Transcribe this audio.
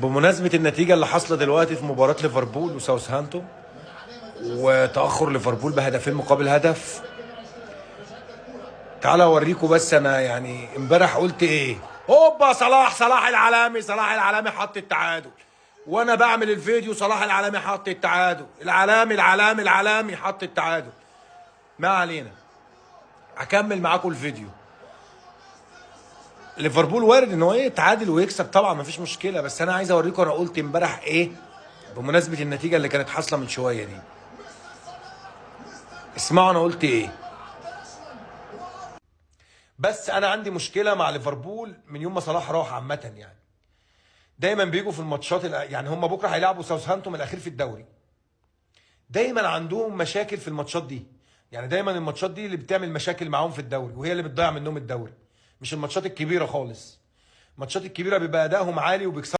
بمناسبة النتيجة اللي حاصلة دلوقتي في مباراة ليفربول وساوثهامبتون وتأخر ليفربول بهدفين مقابل هدف، تعالى اوريكم. بس انا يعني امبارح قلت ايه؟ هوبا، صلاح العالمي، صلاح العالمي حط التعادل. وانا بعمل الفيديو صلاح العالمي حط التعادل، العالمي العالمي العالمي حط التعادل. ما علينا، هكمل معاكم الفيديو. ليفربول وارد ان هو ايه يتعادل ويكسب طبعا، مفيش مشكلة، بس انا عايز اوريكم انا قلت امبارح ايه بمناسبة النتيجة اللي كانت حاصله من شوية دي. اسمعوا انا قلت ايه. بس انا عندي مشكلة مع ليفربول من يوم ما صلاح راح عامة، يعني دايما بيجوا في الماتشات يعني هم بكره هيلعبوا ساوثهامبتون الاخير في الدوري، دايما عندهم مشاكل في الماتشات دي. يعني دايما الماتشات دي اللي بتعمل مشاكل معاهم في الدوري، وهي اللي بتضيع منهم الدوري، مش الماتشات الكبيرة خالص. الماتشات الكبيرة بيبقى ادائهم عالي وبيكسبوا.